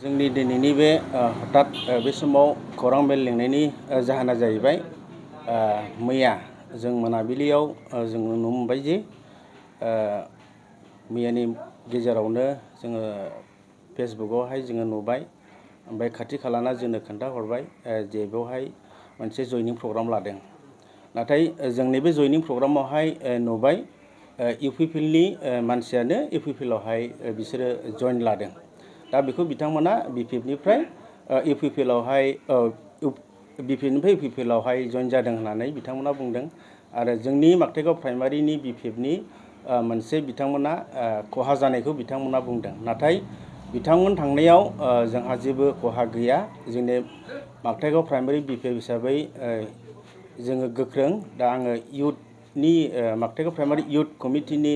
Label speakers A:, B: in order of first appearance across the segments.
A: जोंनि दिनैनि बे हठात बे समाव खौरां मेल लिंनायनि जाहोना जाहैबाय मैया जों मोनाबिलियाव जों नुनो मोनबाय जे मैयानि गेजेरावनो जोङो फेसबुकआवहाय जोङो नुबाय ओमफ्राय खाथि खालाना जोंनो खोन्थाहरबाय जे बेवहाय मोनसे जयनिं प्रग्राम लादों। नाथाय जोंनि बे जयनिं प्रग्रामावहाय नुबाय इउपिपिएलनि मानसियानो इउपिपिएलआवहाय बिसोरो जइन लादों। दा बेखौ बिथांमोना बिपिएफनिफ्राय इउपिपिएलआवहाय बिपिएफनिफ्राय इउपिपिएलआवहाय जइन जादों होननानै बिथांमोना बुंदों आरो जोंनि माकथाइगाव प्राइमारिनि बिपिएफनि मोनसे बिथांमोना खहा जानायखौ बिथांमोना बुंदों। नाथाय बिथांमोन थांनायाव जोंहा जेबो खहा गैया। जोंनि माकथाइगाव प्राइमारि बिपिएफ हिसाबै जोङो गोख्रों। दा आङो इयुथनि माकथाइगाव प्राइमारि इयुथ कमिटिनि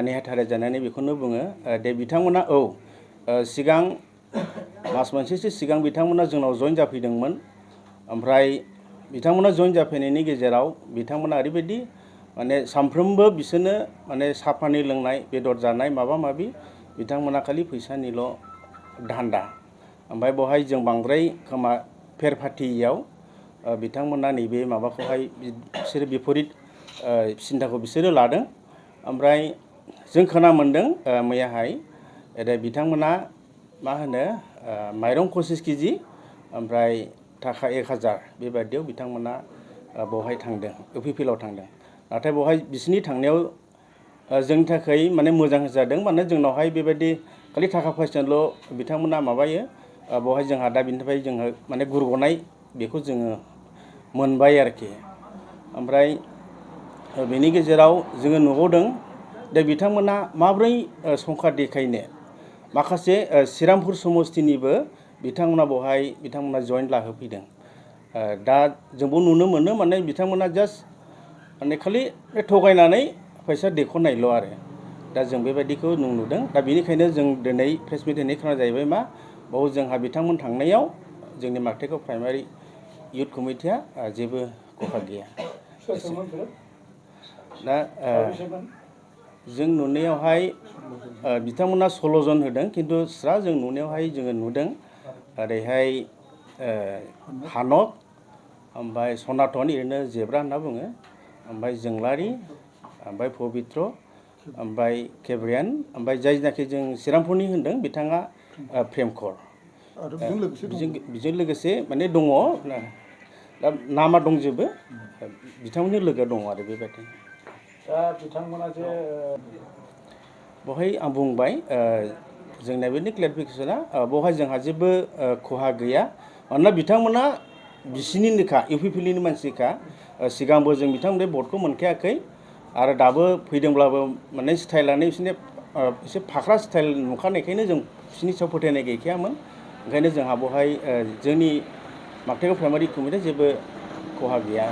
A: नेहाथारि जानानै बेखौनो बुङो दे बिथांमोना सिगां मास मोनसेसो सिगां बिथांमोना जोंनाव जइन जाफैदोंमोन। ओमफ्राय बिथांमोना जइन जाफैनायनि गेजेराव बिथांमोना ओरैबायदि माने सानफ्रोमबो बिसोरनो माने साहा पानि लोंनाय बेदर जानाय माबा माबि बिथांमोना खालि फैसानिल' धान्दा। ओमफ्राय बेवहाय जों बांद्राय खोमा फेर फाथियाव बिथांमोना नैबे माबाखौहाय बिसोरो बिपरित सिन्थाखौ बिसोरो लादों। ओमफ्राय जों खोना मोन्दों मैयाहाय बिथांमोना मा होनो माइरं 25 केजि ओमफ्राय थाखा 1000 बेबायदियाव बिथांमोना बेवहाय थांदों, इउपिपिएलआव थांदों। नाथाय बेवहाय बिसोरनि थांनायाव जोंनि थाखाय माने मोजां जादों। माने जोंनावहाय बेबायदि खालि थाखा फैसाल' बिथांमोना माबायो। बेवहाय जोंहा दा बिनिफ्राय जोङो माने गुरग'नाय बेखौ जोङो मोनबाय आरोखि। ओमफ्राय बेनि गेजेराव जोङो नुबावदों दा बिथांमोना माब्रै संखा देखायनो माखासे श्रीरामपुर समस्तिनिबो बिथांमोना जइन लाहोफैदों। दा जोंबो नुनो मोनो माने बिथांमोना जास्ट माने खालि थगायनानै फैसा देख'नायल' आरो। दा जों बेबायदिखौ नुदों। दा बेनिखायनो जों दिनै प्रेस मिट होनाय खारना जाहैबाय मा बाव जोंहा बिथांमोन थांनायाव जोंनि माकथाइगाव प्राइमारि इयुथ कमिटिया जेबो खहा गैया। दा जों नुनायावहाय बिथांमोना 16 जन होदों। खिन्थु स्रा जों नुनायावहाय जोङो नुदों ओरैहाय हानक ओमफ्राय सनातन ओरैनो जेब्रा होनना बुङो, ओमफ्राय जोंलारि, ओमफ्राय पबित्र, ओमफ्राय केब्रियान, ओमफ्राय जायनाखि जों श्रीरामपुरनि होनदों बिथाङा प्रेमकर। बेजों लोगोसे माने दङ। दा नामा दंजोबो बिथांमोननि लोगो दङ आरो बेबायदि।
B: दा बिथांमोना जे
A: बेवहाय आं बुंबाय जोंना बेनि क्लेरिफिकेसना बेवहाय जोंहा जेबो खहा गैया। मानोना बिथांमोना बिसिनिनोखा इउपिपिएलनि मानसिखा। सिगांबो जों बिथांमोननि भटखौ मोनखायाखै आरो दाबो फैदोंब्लाबो माने स्टाइलानो बिसोरनि एसे फाख्रा स्टाइल नुखानायखायनो जों बिसोरनि सायाव फोथायनाय गैखायामोन। ओंखायनो जोंहा बेवहाय जोंनि माकथाइगाव प्राइमारि कमिटिया जेबो खहा गैया।